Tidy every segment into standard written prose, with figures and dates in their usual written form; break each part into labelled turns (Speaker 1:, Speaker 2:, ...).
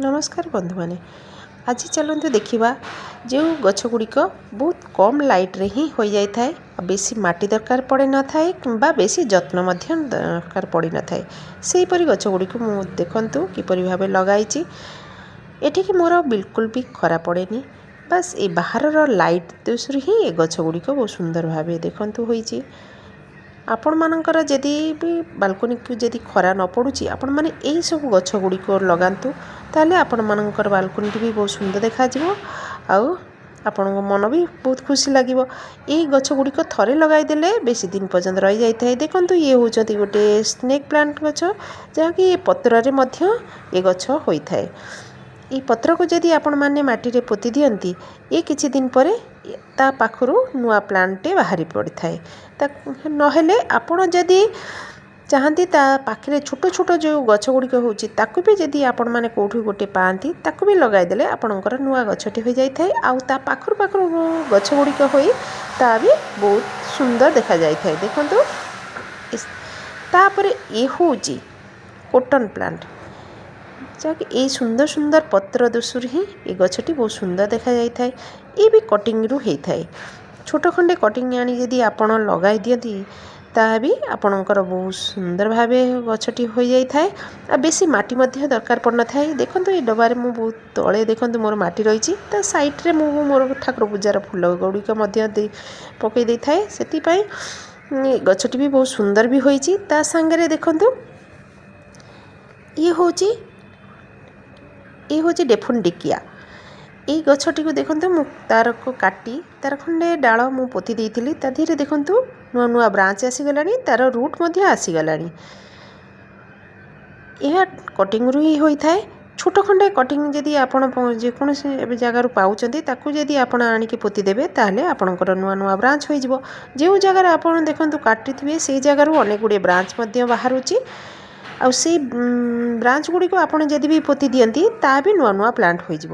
Speaker 1: ନମସ୍କାର ବନ୍ଧୁମାନେ, ଆଜି ଚାଲନ୍ତୁ ଦେଖିବା ଯେଉଁ ଗଛ ଗୁଡ଼ିକ ବହୁତ କମ୍ ଲାଇଟ୍ରେ ହିଁ ହୋଇଯାଇଥାଏ, ଆଉ ବେଶୀ ମାଟି ଦରକାର ପଡ଼ିନଥାଏ କିମ୍ବା ବେଶୀ ଯତ୍ନ ମଧ୍ୟ ଦରକାର ପଡ଼ିନଥାଏ। ସେହିପରି ଗଛ ଗୁଡ଼ିକୁ ମୁଁ ଦେଖନ୍ତୁ କିପରି ଭାବେ ଲଗାଇଛି। ଏଠିକି ମୋର ବିଲକୁଲ ବି ଖରା ପଡ଼େନି, ବାସ୍ ଏ ବାହାରର ଲାଇଟ୍ ଦୋଷରୁ ହିଁ ଏ ଗଛ ଗୁଡ଼ିକ ବହୁତ ସୁନ୍ଦର ଭାବେ ଦେଖନ୍ତୁ ହୋଇଛି। ଆପଣମାନଙ୍କର ଯଦି ବି ବାଲକୋନିକୁ ଯଦି ଖରା ନ ପଡ଼ୁଛି, ଆପଣମାନେ ଏହିସବୁ ଗଛ ଗୁଡ଼ିକ ଲଗାନ୍ତୁ, ତାହେଲେ ଆପଣମାନଙ୍କର ବାଲକୋନିଟି ବି ବହୁତ ସୁନ୍ଦର ଦେଖାଯିବ ଆଉ ଆପଣଙ୍କ ମନ ବି ବହୁତ ଖୁସି ଲାଗିବ। ଏହି ଗଛ ଗୁଡ଼ିକ ଥରେ ଲଗାଇଦେଲେ ବେଶୀ ଦିନ ପର୍ଯ୍ୟନ୍ତ ରହିଯାଇଥାଏ। ଦେଖନ୍ତୁ, ଇଏ ହେଉଛନ୍ତି ଗୋଟେ ସ୍ନେକ୍ ପ୍ଲାଣ୍ଟ ଗଛ, ଯାହାକି ଏ ପତ୍ରରେ ମଧ୍ୟ ଏ ଗଛ ହୋଇଥାଏ। ଏଇ ପତ୍ରକୁ ଯଦି ଆପଣମାନେ ମାଟିରେ ପୋତି ଦିଅନ୍ତି, ଏ କିଛି ଦିନ ପରେ ତା ପାଖରୁ ନୂଆ ପ୍ଲାଣ୍ଟଟେ ବାହାରି ପଡ଼ିଥାଏ। ତାକୁ ନହେଲେ ଆପଣ ଯଦି ଚାହାନ୍ତି, ତା ପାଖରେ ଛୋଟ ଛୋଟ ଯେଉଁ ଗଛ ଗୁଡ଼ିକ ହେଉଛି, ତାକୁ ବି ଯଦି ଆପଣମାନେ କେଉଁଠୁ ଗୋଟେ ପାଆନ୍ତି, ତାକୁ ବି ଲଗାଇଦେଲେ ଆପଣଙ୍କର ନୂଆ ଗଛଟି ହୋଇଯାଇଥାଏ। ଆଉ ତା ପାଖରୁ ପାଖରୁ ଗଛ ଗୁଡ଼ିକ ହୋଇ ତା ବି ବହୁତ ସୁନ୍ଦର ଦେଖାଯାଇଥାଏ। ଦେଖନ୍ତୁ, ତାପରେ ଇଏ ହେଉଛି କୋଟନ୍ ପ୍ଲାଣ୍ଟ, ଯାହାକି ଏଇ ସୁନ୍ଦର ସୁନ୍ଦର ପତ୍ର ଦୋଷରୁ ହିଁ ଏ ଗଛଟି ବହୁତ ସୁନ୍ଦର ଦେଖାଯାଇଥାଏ। ଇଏ ବି କଟିଂରୁ ହେଇଥାଏ। ଛୋଟ ଖଣ୍ଡେ କଟିଂ ଆଣି ଯଦି ଆପଣ ଲଗାଇ ଦିଅନ୍ତି, ତାହା ବି ଆପଣଙ୍କର ବହୁତ ସୁନ୍ଦର ଭାବେ ଗଛଟି ହୋଇଯାଇଥାଏ ଆଉ ବେଶୀ ମାଟି ମଧ୍ୟ ଦରକାର ପଡ଼ିନଥାଏ। ଦେଖନ୍ତୁ, ଏ ଡବାରେ ମୁଁ ବହୁତ ତଳେ ଦେଖନ୍ତୁ ମୋର ମାଟି ରହିଛି, ତା ସାଇଡ଼୍ରେ ମୁଁ ମୋର ଠାକୁର ପୂଜାର ଫୁଲ ଗୁଡ଼ିକ ମଧ୍ୟ ଦେଇ ପକାଇ ଦେଇଥାଏ। ସେଥିପାଇଁ ଗଛଟି ବି ବହୁତ ସୁନ୍ଦର ବି ହୋଇଛି। ତା ସାଙ୍ଗରେ ଦେଖନ୍ତୁ, ଇଏ ହେଉଛି ଡେଫୁନଡିକିଆ। ଏଇ ଗଛଟିକୁ ଦେଖନ୍ତୁ, ମୁଁ ତାରକୁ କାଟି ତାର ଖଣ୍ଡେ ଡାଳ ମୁଁ ପୋତି ଦେଇଥିଲି। ତା ଦେହରେ ଦେଖନ୍ତୁ ନୂଆ ନୂଆ ବ୍ରାଞ୍ଚ ଆସିଗଲାଣି, ତାର ରୁଟ୍ ମଧ୍ୟ ଆସିଗଲାଣି। ଏହା କଟିଂରୁ ହିଁ ହୋଇଥାଏ। ଛୋଟ ଖଣ୍ଡେ କଟିଂ ଯଦି ଆପଣ ଯେକୌଣସି ଏବେ ଜାଗାରୁ ପାଉଛନ୍ତି, ତାକୁ ଯଦି ଆପଣ ଆଣିକି ପୋତି ଦେବେ, ତାହେଲେ ଆପଣଙ୍କର ନୂଆ ନୂଆ ବ୍ରାଞ୍ଚ ହୋଇଯିବ। ଯେଉଁ ଜାଗାରେ ଆପଣ ଦେଖନ୍ତୁ କାଟିଥିବେ, ସେଇ ଜାଗାରୁ ଅନେକ ଗୁଡ଼ିଏ ବ୍ରାଞ୍ଚ ମଧ୍ୟ ବାହାରୁଛି। ଆଉ ସେଇ ବ୍ରାଞ୍ଚ ଗୁଡ଼ିକୁ ଆପଣ ଯଦି ବି ପୋତି ଦିଅନ୍ତି, ତାହା ବି ନୂଆ ନୂଆ ପ୍ଲାଣ୍ଟ ହୋଇଯିବ।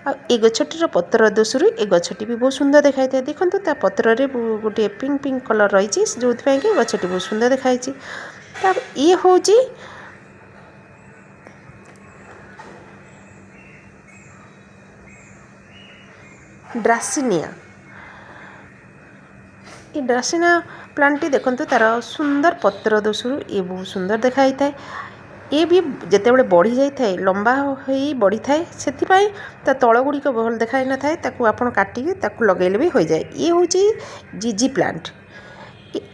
Speaker 1: ଆଉ ଏ ଗଛଟିର ପତ୍ର ଦୋଷରୁ ଏ ଗଛଟି ବି ବହୁତ ସୁନ୍ଦର ଦେଖାଯାଇଥାଏ। ଦେଖନ୍ତୁ, ତା ପତ୍ରରେ ଗୋଟିଏ ପିଙ୍କ ପିଙ୍କ କଲର୍ ରହିଛି, ଯେଉଁଥିପାଇଁ କି ଗଛଟି ବହୁତ ସୁନ୍ଦର ଦେଖାଯାଇଛି। ତା ଇଏ ହେଉଛି ଡ୍ରାସିନିଆ। ଏ ଡ୍ରାସିନା ପ୍ଲାଣ୍ଟଟି ଦେଖନ୍ତୁ, ତାର ସୁନ୍ଦର ପତ୍ର ଦୋଷରୁ ଇଏ ବହୁତ ସୁନ୍ଦର ଦେଖାଯାଇଥାଏ। ଇଏ ବି ଯେତେବେଳେ ବଢ଼ି ଯାଇଥାଏ, ଲମ୍ବା ହୋଇ ବଢ଼ିଥାଏ, ସେଥିପାଇଁ ତା ତଳ ଗୁଡ଼ିକ ଭଲ ଦେଖାଯାଇନଥାଏ। ତାକୁ ଆପଣ କାଟିକି ତାକୁ ଲଗାଇଲେ ବି ହୋଇଯାଏ। ଇଏ ହେଉଛି ଜିଜି ପ୍ଲାଣ୍ଟ।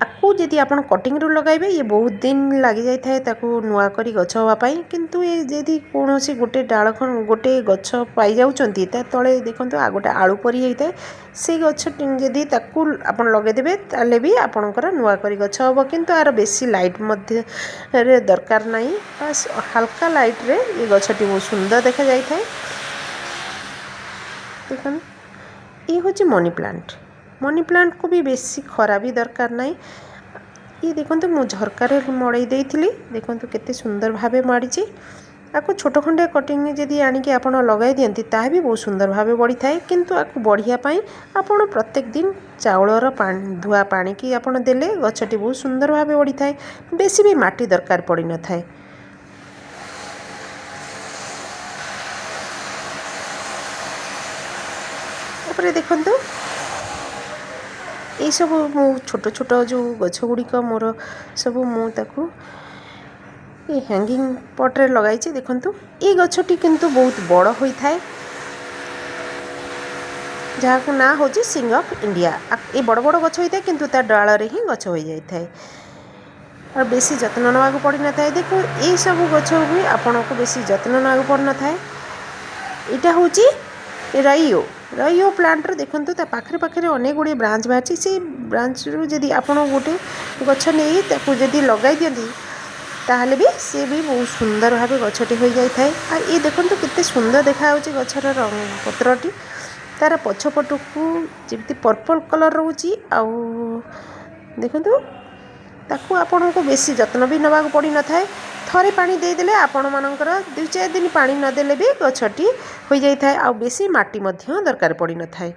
Speaker 1: ଆକୁ ଯଦି ଆପଣ କଟିଂରୁ ଲଗାଇବେ, ଇଏ ବହୁତ ଦିନ ଲାଗିଯାଇଥାଏ ତାକୁ ନୂଆ କରି ଗଛ ହେବା ପାଇଁ। କିନ୍ତୁ ଏ ଯଦି କୌଣସି ଗୋଟେ ଡାଳ, ଗୋଟେ ଗଛ ପାଇଯାଉଛନ୍ତି, ତା ତଳେ ଦେଖନ୍ତୁ ଆଉ ଗୋଟେ ଆଳୁ ପରି ହେଇଥାଏ, ସେଇ ଗଛ ଯଦି ତାକୁ ଆପଣ ଲଗାଇଦେବେ, ତାହେଲେ ବି ଆପଣଙ୍କର ନୂଆ କରି ଗଛ ହେବ। କିନ୍ତୁ ଆର ବେଶୀ ଲାଇଟ୍ ମଧ୍ୟରେ ଦରକାର ନାହିଁ, ବାସ୍ ହାଲକା ଲାଇଟ୍ରେ ଏ ଗଛଟି ବହୁତ ସୁନ୍ଦର ଦେଖାଯାଇଥାଏ। ଦେଖନ୍ତୁ, ଇଏ ହେଉଛି ମନି ପ୍ଲାଣ୍ଟ। ମନି ପ୍ଲାଣ୍ଟକୁ ବି ବେଶୀ ଖରା ବି ଦରକାର ନାହିଁ। ଇଏ ଦେଖନ୍ତୁ, ମୁଁ ଝରକାରେ ମଡ଼େଇ ଦେଇଥିଲି। ଦେଖନ୍ତୁ କେତେ ସୁନ୍ଦର ଭାବେ ମାଡ଼ିଛି। ଆକୁ ଛୋଟ ଖଣ୍ଡେ କଟିଂ ଯଦି ଆଣିକି ଆପଣ ଲଗାଇ ଦିଅନ୍ତି, ତାହା ବି ବହୁତ ସୁନ୍ଦର ଭାବେ ବଢ଼ିଥାଏ। କିନ୍ତୁ ଆକୁ ବଢ଼ିବା ପାଇଁ ଆପଣ ପ୍ରତ୍ୟେକ ଦିନ ଚାଉଳର ପାଣି ଧୁଆ ପାଣିକି ଆପଣ ଦେଲେ ଗଛଟି ବହୁତ ସୁନ୍ଦର ଭାବେ ବଢ଼ିଥାଏ। ବେଶୀ ବି ମାଟି ଦରକାର ପଡ଼ିନଥାଏ। ତାପରେ ଦେଖନ୍ତୁ, ଏଇସବୁ ମୁଁ ଛୋଟ ଛୋଟ ଯେଉଁ ଗଛ ଗୁଡ଼ିକ ମୋର ସବୁ ମୁଁ ତାକୁ ଏ ହ୍ୟାଙ୍ଗିଂ ପଟ୍ରେ ଲଗାଇଛି। ଦେଖନ୍ତୁ, ଏଇ ଗଛଟି କିନ୍ତୁ ବହୁତ ବଡ଼ ହୋଇଥାଏ, ଯାହାକୁ ନାଁ ହେଉଛି ସିଂ ଅଫ୍ ଇଣ୍ଡିଆ। ଏ ବଡ଼ ବଡ଼ ଗଛ ହୋଇଥାଏ, କିନ୍ତୁ ତା ଡାଳରେ ହିଁ ଗଛ ହୋଇଯାଇଥାଏ ଆଉ ବେଶୀ ଯତ୍ନ ନେବାକୁ ପଡ଼ିନଥାଏ। ଦେଖୁ, ଏଇସବୁ ଗଛ ବି ଆପଣଙ୍କୁ ବେଶୀ ଯତ୍ନ ନେବାକୁ ପଡ଼ିନଥାଏ। ଏଇଟା ହେଉଛି ରାଇଓ। ରାଇଓ ପ୍ଲାଣ୍ଟର ଦେଖନ୍ତୁ, ତା ପାଖରେ ପାଖରେ ଅନେକ ଗୁଡ଼ିଏ ବ୍ରାଞ୍ଚ ବାହାରିଛି। ସେଇ ବ୍ରାଞ୍ଚରୁ ଯଦି ଆପଣ ଗୋଟେ ଗଛ ନେଇ ତାକୁ ଯଦି ଲଗାଇ ଦିଅନ୍ତି, ତାହେଲେ ବି ସେ ବି ବହୁତ ସୁନ୍ଦର ଭାବେ ଗଛଟି ହୋଇଯାଇଥାଏ। ଆଉ ଇଏ ଦେଖନ୍ତୁ କେତେ ସୁନ୍ଦର ଦେଖାଯାଉଛି ଗଛର ରଙ୍ଗ ପତ୍ରଟି। ତାର ପଛପଟକୁ ଯେମିତି ପର୍ପଲ୍ କଲର୍ ରହୁଛି। ଆଉ ଦେଖନ୍ତୁ, ତାକୁ ଆପଣଙ୍କୁ ବେଶୀ ଯତ୍ନ ବି ନେବାକୁ ପଡ଼ିନଥାଏ। ଥରେ ପାଣି ଦେଇଦେଲେ ଆପଣମାନଙ୍କର 2-4 ଦିନ ପାଣି ନଦେଲେ ବି ଗଛଟି ହୋଇଯାଇଥାଏ। ଆଉ ବେଶୀ ମାଟି ମଧ୍ୟ ଦରକାର ପଡ଼ିନଥାଏ।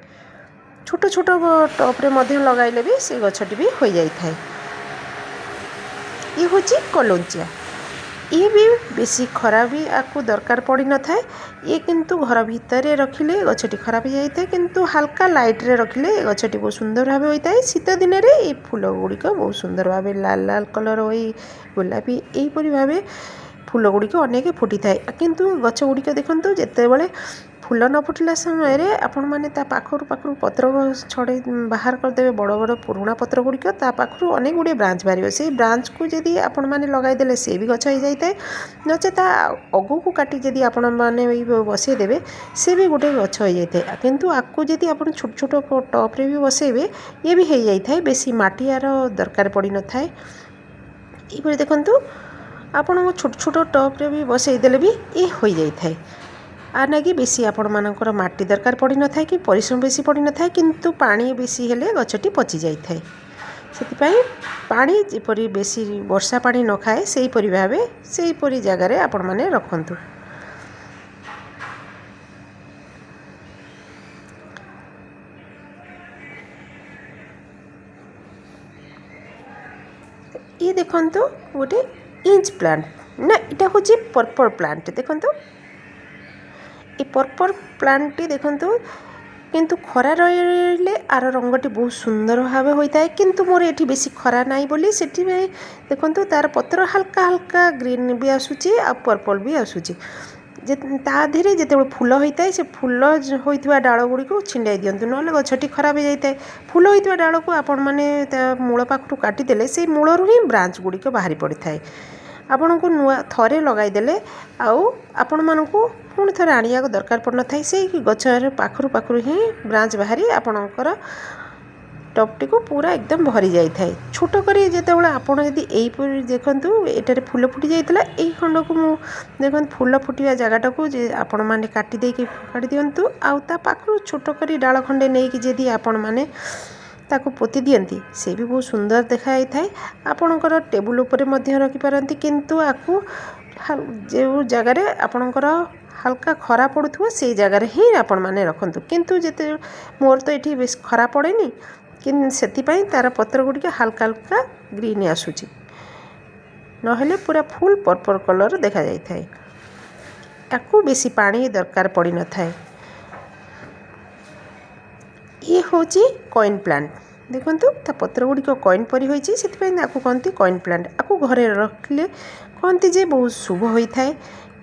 Speaker 1: ଛୋଟ ଛୋଟ ଟପ୍ରେ ମଧ୍ୟ ଲଗାଇଲେ ବି ସେ ଗଛଟି ବି ହୋଇଯାଇଥାଏ। ଇଏ ହେଉଛି କଲୋଞ୍ଚିଆ। ଇଏ ବି ବେଶୀ ଖରା ବି ଆକୁ ଦରକାର ପଡ଼ିନଥାଏ। ଇଏ କିନ୍ତୁ ଘର ଭିତରେ ରଖିଲେ ଗଛଟି ଖରାପ ହେଇଯାଇଥାଏ, କିନ୍ତୁ ହାଲକା ଲାଇଟ୍ରେ ରଖିଲେ ଏ ଗଛଟି ବହୁତ ସୁନ୍ଦର ଭାବେ ହୋଇଥାଏ। ଶୀତ ଦିନରେ ଏଇ ଫୁଲ ଗୁଡ଼ିକ ବହୁତ ସୁନ୍ଦର ଭାବେ ଲାଲ ଲାଲ କଲର୍ ହୋଇ, ଗୋଲାପୀ, ଏହିପରି ଭାବେ ଫୁଲ ଗୁଡ଼ିକ ଅନେକ ଫୁଟିଥାଏ। କିନ୍ତୁ ଗଛ ଗୁଡ଼ିକ ଦେଖନ୍ତୁ, ଯେତେବେଳେ ଫୁଲ ନ ଫୁଟିଲା ସମୟରେ ଆପଣମାନେ ତା ପାଖରୁ ପାଖରୁ ପତ୍ର ଛଡ଼େଇ ବାହାର କରିଦେବେ, ବଡ଼ ବଡ଼ ପୁରୁଣା ପତ୍ର ଗୁଡ଼ିକ, ତା ପାଖରୁ ଅନେକ ଗୁଡ଼ିଏ ବ୍ରାଞ୍ଚ ବାହାରିବ। ସେଇ ବ୍ରାଞ୍ଚକୁ ଯଦି ଆପଣମାନେ ଲଗାଇଦେଲେ ସେ ବି ଗଛ ହେଇଯାଇଥାଏ। ନଚେତ୍ ତା ଅଗକୁ କାଟି ଯଦି ଆପଣମାନେ ଏଇ ବସେଇଦେବେ, ସେ ବି ଗୋଟେ ଗଛ ହେଇଯାଇଥାଏ। କିନ୍ତୁ ଆକୁ ଯଦି ଆପଣ ଛୋଟ ଛୋଟ ଟପ୍ରେ ବି ବସେଇବେ, ଇଏ ବି ହେଇଯାଇଥାଏ। ବେଶୀ ମାଟି ଆର ଦରକାର ପଡ଼ିନଥାଏ। ଏହିପରି ଦେଖନ୍ତୁ, ଆପଣଙ୍କ ଛୋଟ ଛୋଟ ଟପ୍ରେ ବି ବସେଇଦେଲେ ବି ଇଏ ହୋଇଯାଇଥାଏ। ଆ ନାଗି ବେଶୀ ଆପଣମାନଙ୍କର ମାଟି ଦରକାର ପଡ଼ିନଥାଏ କି ପରିଶ୍ରମ ବେଶୀ ପଡ଼ିନଥାଏ। କିନ୍ତୁ ପାଣି ବେଶୀ ହେଲେ ଗଛଟି ପଚି ଯାଇଥାଏ। ସେଥିପାଇଁ ପାଣି ଯେପରି ବେଶୀ ବର୍ଷା ପାଣି ନ ଖାଏ, ସେହିପରି ଭାବେ ସେହିପରି ଜାଗାରେ ଆପଣମାନେ ରଖନ୍ତୁ। ଇଏ ଦେଖନ୍ତୁ ଗୋଟେ ଇଞ୍ଚ ପ୍ଲାଣ୍ଟ ନା, ଏଇଟା ହେଉଛି ପର୍ପଲ୍ ପ୍ଲାଣ୍ଟ। ଦେଖନ୍ତୁ, ଏ ପର୍ପଲ୍ ପ୍ଲାଣ୍ଟଟି ଦେଖନ୍ତୁ, କିନ୍ତୁ ଖରା ରହିଲେ ଆର ରଙ୍ଗଟି ବହୁତ ସୁନ୍ଦର ଭାବେ ହୋଇଥାଏ। କିନ୍ତୁ ମୋର ଏଠି ବେଶୀ ଖରା ନାହିଁ ବୋଲି ସେଥିପାଇଁ ଦେଖନ୍ତୁ ତାର ପତ୍ର ହାଲକା ହାଲକା ଗ୍ରୀନ୍ ବି ଆସୁଛି ଆଉ ପର୍ପଲ୍ ବି ଆସୁଛି। ଯେ ତା ଦେହରେ ଯେତେବେଳେ ଫୁଲ ହୋଇଥାଏ, ସେ ଫୁଲ ହୋଇଥିବା ଡାଳ ଗୁଡ଼ିକୁ ଛିଣ୍ଡାଇ ଦିଅନ୍ତୁ, ନହେଲେ ଗଛଟି ଖରାପ ହେଇଯାଇଥାଏ। ଫୁଲ ହୋଇଥିବା ଡାଳକୁ ଆପଣମାନେ ତା ମୂଳ ପାଖରୁ କାଟିଦେଲେ ସେଇ ମୂଳରୁ ହିଁ ବ୍ରାଞ୍ଚ ଗୁଡ଼ିକ ବାହାରି ପଡ଼ିଥାଏ। ଆପଣଙ୍କୁ ନୂଆ ଥରେ ଲଗାଇଦେଲେ ଆଉ ଆପଣମାନଙ୍କୁ ପୁଣି ଥରେ ଆଣିବାକୁ ଦରକାର ପଡ଼ିନଥାଏ। ସେଇ ଗଛର ପାଖରୁ ପାଖରୁ ହିଁ ବ୍ରାଞ୍ଚ ବାହାରି ଆପଣଙ୍କର ଟପ୍ଟିକୁ ପୁରା ଏକଦମ ଭରି ଯାଇଥାଏ। ଛୋଟ କରି ଯେତେବେଳେ ଆପଣ ଯଦି ଏଇପରି ଦେଖନ୍ତୁ, ଏଠାରେ ଫୁଲ ଫୁଟି ଯାଇଥିଲା ଏଇ ଖଣ୍ଡକୁ ମୁଁ ଦେଖନ୍ତୁ, ଫୁଲ ଫୁଟିବା ଜାଗାଟାକୁ ଯେ ଆପଣମାନେ କାଟି ଦେଇକି କାଟି ଦିଅନ୍ତୁ, ଆଉ ତା ପାଖରୁ ଛୋଟ କରି ଡାଳ ଖଣ୍ଡେ ନେଇକି ଯଦି ଆପଣମାନେ ତାକୁ ପୋତି ଦିଅନ୍ତି, ସେ ବି ବହୁତ ସୁନ୍ଦର ଦେଖାଯାଇଥାଏ। ଆପଣଙ୍କର ଟେବୁଲ୍ ଉପରେ ମଧ୍ୟ ରଖିପାରନ୍ତି। କିନ୍ତୁ ଆକୁ ଯେଉଁ ଜାଗାରେ ଆପଣଙ୍କର ହାଲକା ଖରା ପଡ଼ୁଥିବ, ସେଇ ଜାଗାରେ ହିଁ ଆପଣମାନେ ରଖନ୍ତୁ। କିନ୍ତୁ ଯେତେ ମୋର ତ ଏଠି ବେଶୀ ଖରା ପଡ଼େନି, କିନ୍ତୁ ସେଥିପାଇଁ ତା'ର ପତ୍ର ଗୁଡ଼ିକ ହାଲକା ହାଲକା ଗ୍ରୀନ୍ ଆସୁଛି, ନହେଲେ ପୁରା ଫୁଲ୍ ପର୍ପଲ୍ କଲର୍ ଦେଖାଯାଇଥାଏ। ତାକୁ ବେଶୀ ପାଣି ଦରକାର ପଡ଼ିନଥାଏ। ଇଏ ହେଉଛି କଏନ୍ ପ୍ଲାଣ୍ଟ। ଦେଖନ୍ତୁ, ତା ପତ୍ର ଗୁଡ଼ିକ କଏନ୍ ପରି ହୋଇଛି, ସେଥିପାଇଁ ତାକୁ କହନ୍ତି କଏନ୍ ପ୍ଲାଣ୍ଟ। ଆକୁ ଘରେ ରଖିଲେ କହନ୍ତି ଯେ ବହୁତ ଶୁଭ ହୋଇଥାଏ,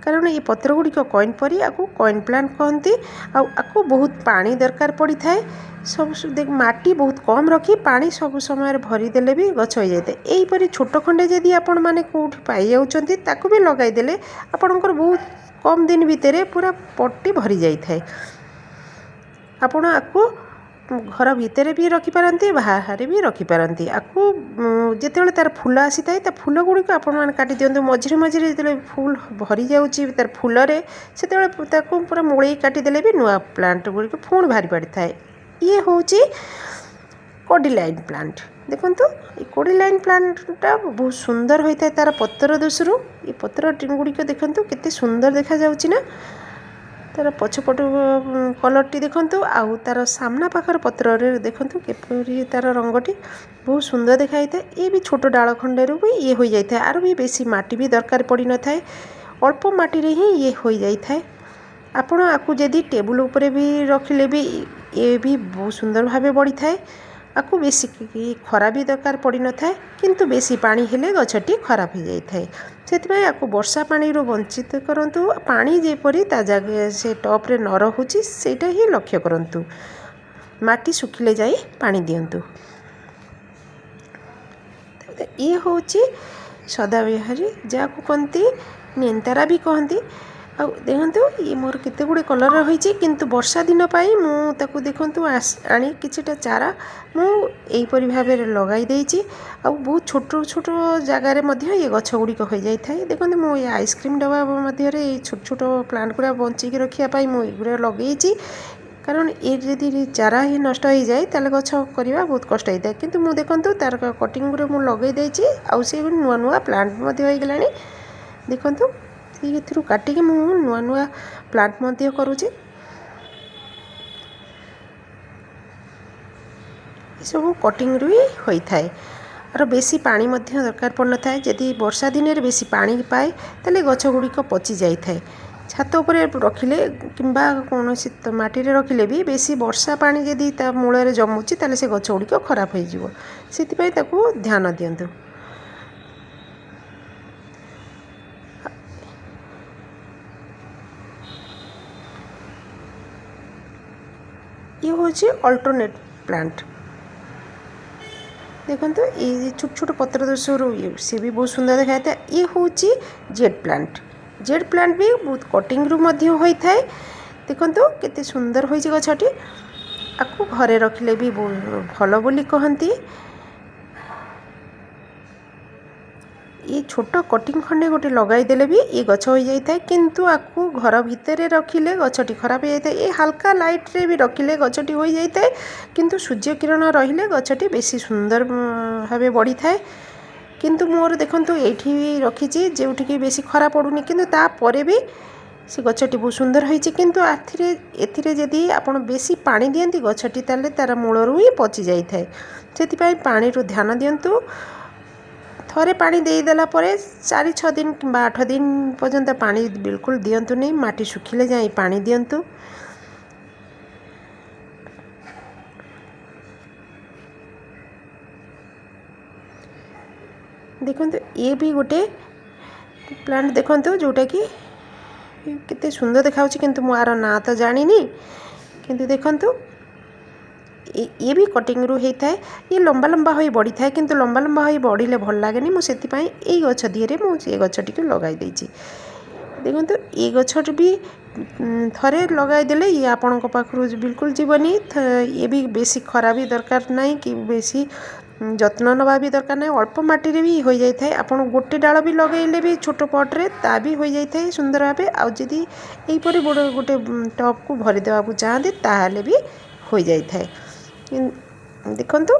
Speaker 1: କାରଣ ଏ ପତ୍ର ଗୁଡ଼ିକ କଏନ୍ ପରି, ଆକୁ କଏନ୍ ପ୍ଲାଣ୍ଟ କହନ୍ତି। ଆଉ ଆକୁ ବହୁତ ପାଣି ଦରକାର ପଡ଼ିଥାଏ। ସବୁ ମାଟି ବହୁତ କମ୍ ରଖି ପାଣି ସବୁ ସମୟରେ ଭରିଦେଲେ ବି ଗଛ ହେଇଯାଇଥାଏ। ଏହିପରି ଛୋଟ ଖଣ୍ଡେ ଯଦି ଆପଣମାନେ କେଉଁଠି ପାଇଯାଉଛନ୍ତି, ତାକୁ ବି ଲଗାଇଦେଲେ ଆପଣଙ୍କର ବହୁତ କମ୍ ଦିନ ଭିତରେ ପୁରା ପଟି ଭରି ଯାଇଥାଏ। ଆପଣ ଆକୁ ଘର ଭିତରେ ବି ରଖିପାରନ୍ତି, ବାହାରେ ବି ରଖିପାରନ୍ତି। ଆକୁ ଯେତେବେଳେ ତା'ର ଫୁଲ ଆସିଥାଏ, ତା ଫୁଲ ଗୁଡ଼ିକ ଆପଣମାନେ କାଟି ଦିଅନ୍ତୁ। ମଝିରେ ମଝିରେ ଯେତେବେଳେ ଫୁଲ ଭରି ଯାଉଛି ତା'ର ଫୁଲରେ, ସେତେବେଳେ ତାକୁ ପୁରା ମୂଳେଇ କାଟିଦେଲେ ବି ନୂଆ ପ୍ଲାଣ୍ଟ ଗୁଡ଼ିକ ପୁଣି ବାହାରି ପଡ଼ିଥାଏ। ଇଏ ହେଉଛି କଡ଼ିଲାଇନ୍ ପ୍ଲାଣ୍ଟ। ଦେଖନ୍ତୁ, ଏ କୋଡ଼ିଲାଇନ୍ ପ୍ଲାଣ୍ଟଟା ବହୁତ ସୁନ୍ଦର ହୋଇଥାଏ ତା'ର ପତ୍ର ଦୋଷରୁ। ଏ ପତ୍ର ଗୁଡ଼ିକ ଦେଖନ୍ତୁ କେତେ ସୁନ୍ଦର ଦେଖାଯାଉଛି ନା? ତା'ର ପଛପଟୁ କଲର୍ଟି ଦେଖନ୍ତୁ, ଆଉ ତା'ର ସାମ୍ନା ପାଖର ପତ୍ରରେ ଦେଖନ୍ତୁ କିପରି ତା'ର ରଙ୍ଗଟି ବହୁତ ସୁନ୍ଦର ଦେଖାଯାଇଥାଏ। ଇଏ ବି ଛୋଟ ଡାଳ ଖଣ୍ଡରୁ ବି ଇଏ ହୋଇଯାଇଥାଏ। ଆର ବି ବେଶୀ ମାଟି ବି ଦରକାର ପଡ଼ିନଥାଏ, ଅଳ୍ପ ମାଟିରେ ହିଁ ଇଏ ହୋଇଯାଇଥାଏ। ଆପଣ ଆକୁ ଯଦି ଟେବୁଲ୍ ଉପରେ ବି ରଖିଲେ ବି ଇଏ ବି ବହୁତ ସୁନ୍ଦର ଭାବେ ବଢ଼ିଥାଏ। ଆକୁ ବେଶୀ ଖରା ବି ଦରକାର ପଡ଼ିନଥାଏ, କିନ୍ତୁ ବେଶୀ ପାଣି ହେଲେ ଗଛଟି ଖରାପ ହେଇଯାଇଥାଏ। ସେଥିପାଇଁ ଆକୁ ବର୍ଷା ପାଣିରୁ ବଞ୍ଚିତ କରନ୍ତୁ। ପାଣି ଯେପରି ତା ଜାଗା ସେ ଟପ୍ରେ ନ ରହୁଛି, ସେଇଟା ହିଁ ଲକ୍ଷ୍ୟ କରନ୍ତୁ। ମାଟି ଶୁଖିଲେ ଯାଇ ପାଣି ଦିଅନ୍ତୁ। ଇଏ ହେଉଛି ସଦାବିହାରୀ, ଯାହାକୁ କହନ୍ତି ନେନ୍ତାରା ବି କହନ୍ତି। ଆଉ ଦେଖନ୍ତୁ, ଇଏ ମୋର କେତେ ଗୁଡ଼ିଏ କଲର୍ ରହିଛି, କିନ୍ତୁ ବର୍ଷା ଦିନ ପାଇଁ ମୁଁ ତାକୁ ଦେଖନ୍ତୁ ଆଣି କିଛିଟା ଚାରା ମୁଁ ଏହିପରି ଭାବରେ ଲଗାଇ ଦେଇଛି। ଆଉ ବହୁତ ଛୋଟ ଛୋଟ ଜାଗାରେ ମଧ୍ୟ ଏ ଗଛ ଗୁଡ଼ିକ ହୋଇଯାଇଥାଏ। ଦେଖନ୍ତୁ, ମୁଁ ଏ ଆଇସ୍କ୍ରିମ୍ ଡବା ମଧ୍ୟରେ ଏଇ ଛୋଟ ଛୋଟ ପ୍ଲାଣ୍ଟ ଗୁଡ଼ା ବଞ୍ଚେଇକି ରଖିବା ପାଇଁ ମୁଁ ଏଗୁଡ଼ା ଲଗେଇଛି, କାରଣ ଏ ଯଦି ଚାରା ହିଁ ନଷ୍ଟ ହେଇଯାଏ, ତାହେଲେ ଗଛ କରିବା ବହୁତ କଷ୍ଟ ହେଇଥାଏ। କିନ୍ତୁ ମୁଁ ଦେଖନ୍ତୁ ତା'ର କଟିଂ ଗୁଡ଼ା ମୁଁ ଲଗେଇ ଦେଇଛି, ଆଉ ସେ ନୂଆ ନୂଆ ପ୍ଲାଣ୍ଟ ମଧ୍ୟ ହେଇଗଲାଣି। ଦେଖନ୍ତୁ, ଏଥିରୁ କାଟିକି ମୁଁ ନୂଆ ନୂଆ ପ୍ଲାଣ୍ଟ ମଧ୍ୟ କରୁଛି। ଏସବୁ କଟିଂରୁ ହିଁ ହୋଇଥାଏ। ଆର ବେଶୀ ପାଣି ମଧ୍ୟ ଦରକାର ପଡ଼ିନଥାଏ। ଯଦି ବର୍ଷା ଦିନରେ ବେଶୀ ପାଣି ପାଏ, ତାହେଲେ ଗଛ ଗୁଡ଼ିକ ପଚି ଯାଇଥାଏ। ଛାତ ଉପରେ ରଖିଲେ କିମ୍ବା କୌଣସି ମାଟିରେ ରଖିଲେ ବି ବେଶୀ ବର୍ଷା ପାଣି ଯଦି ତା ମୂଳରେ ଜମୁଛି, ତାହେଲେ ସେ ଗଛ ଗୁଡ଼ିକ ଖରାପ ହୋଇଯିବ। ସେଥିପାଇଁ ତାକୁ ଧ୍ୟାନ ଦିଅନ୍ତୁ। ଇଏ ହେଉଛି ଅଲ୍ଟରନେଟ୍ ପ୍ଲାଣ୍ଟ। ଦେଖନ୍ତୁ, ଏଇ ଛୋଟ ଛୋଟ ପତ୍ର ଦୋଷରୁ ସେ ବି ବହୁତ ସୁନ୍ଦର ଦେଖାଯାଇଥାଏ। ଇଏ ହେଉଛି ଜେଡ୍ ପ୍ଲାଣ୍ଟ। ଜେଡ୍ ପ୍ଲାଣ୍ଟ ବି ବହୁତ କଟିଂରୁ ମଧ୍ୟ ହୋଇଥାଏ। ଦେଖନ୍ତୁ, କେତେ ସୁନ୍ଦର ହୋଇଛି ଗଛଟି। ଆକୁ ଘରେ ରଖିଲେ ବି ଭଲ ବୋଲି କହନ୍ତି। ଇଏ ଛୋଟ କଟିଂ ଖଣ୍ଡେ ଗୋଟେ ଲଗାଇଦେଲେ ବି ଇଏ ଗଛ ହୋଇଯାଇଥାଏ, କିନ୍ତୁ ଆକୁ ଘର ଭିତରେ ରଖିଲେ ଗଛଟି ଖରାପ ହୋଇଯାଇଥାଏ। ଏ ହାଲକା ଲାଇଟ୍ରେ ବି ରଖିଲେ ଗଛଟି ହୋଇଯାଇଥାଏ, କିନ୍ତୁ ସୂର୍ଯ୍ୟ କିରଣ ରହିଲେ ଗଛଟି ବେଶୀ ସୁନ୍ଦର ଭାବେ ବଢ଼ିଥାଏ। କିନ୍ତୁ ମୋର ଦେଖନ୍ତୁ, ଏଇଠି ରଖିଛି, ଯେଉଁଠିକି ବେଶୀ ଖରା ପଡ଼ୁନି, କିନ୍ତୁ ତାପରେ ବି ସେ ଗଛଟି ବହୁତ ସୁନ୍ଦର ହୋଇଛି। କିନ୍ତୁ ଏଥିରେ ଯଦି ଆପଣ ବେଶୀ ପାଣି ଦିଅନ୍ତି ଗଛଟି ତାହେଲେ ତା'ର ମୂଳରୁ ହିଁ ପଚି ଯାଇଥାଏ। ସେଥିପାଇଁ ପାଣିରୁ ଧ୍ୟାନ ଦିଅନ୍ତୁ। ଥରେ ପାଣି ଦେଇଦେଲା ପରେ 4-6 ଦିନ କିମ୍ବା 8 ଦିନ ପର୍ଯ୍ୟନ୍ତ ପାଣି ବିଲକୁଲ ଦିଅନ୍ତୁନି। ମାଟି ଶୁଖିଲେ ଯାଇ ପାଣି ଦିଅନ୍ତୁ। ଦେଖନ୍ତୁ, ଇଏ ବି ଗୋଟେ ପ୍ଲାଣ୍ଟ। ଦେଖନ୍ତୁ, ଯେଉଁଟାକି କେତେ ସୁନ୍ଦର ଦେଖାଯାଉଛି, କିନ୍ତୁ ମୁଁ ଆର ନାଁ ତ ଜାଣିନି। କିନ୍ତୁ ଦେଖନ୍ତୁ, ଇଏ ବି କଟିଂରୁ ହେଇଥାଏ। ଇଏ ଲମ୍ବା ଲମ୍ବା ହୋଇ ବଢ଼ିଥାଏ, କିନ୍ତୁ ଲମ୍ବା ଲମ୍ବା ହୋଇ ବଢ଼ିଲେ ଭଲ ଲାଗେନି। ମୁଁ ସେଥିପାଇଁ ଏଇ ଗଛ ଦିହରେ ମୁଁ ସେ ଗଛଟିକୁ ଲଗାଇ ଦେଇଛି। ଦେଖନ୍ତୁ, ଏ ଗଛଟି ବି ଥରେ ଲଗାଇଦେଲେ ଇଏ ଆପଣଙ୍କ ପାଖରୁ ବିଲକୁଲ ଯିବନି। ଇଏ ବି ବେଶୀ ଖରା ବି ଦରକାର ନାହିଁ କି ବେଶୀ ଯତ୍ନ ନେବା ବି ଦରକାର ନାହିଁ। ଅଳ୍ପ ମାଟିରେ ବି ହୋଇଯାଇଥାଏ। ଆପଣ ଗୋଟେ ଡାଳ ବି ଲଗାଇଲେ ବି ଛୋଟ ପଟ୍ରେ ତା ବି ହୋଇଯାଇଥାଏ ସୁନ୍ଦର ଭାବେ। ଆଉ ଯଦି ଏହିପରି ବଡ଼ ଗୋଟେ ଟପ୍କୁ ଭରି ଦେବାକୁ ଚାହାନ୍ତି, ତାହେଲେ ବି ହୋଇଯାଇଥାଏ। ଦେଖନ୍ତୁ।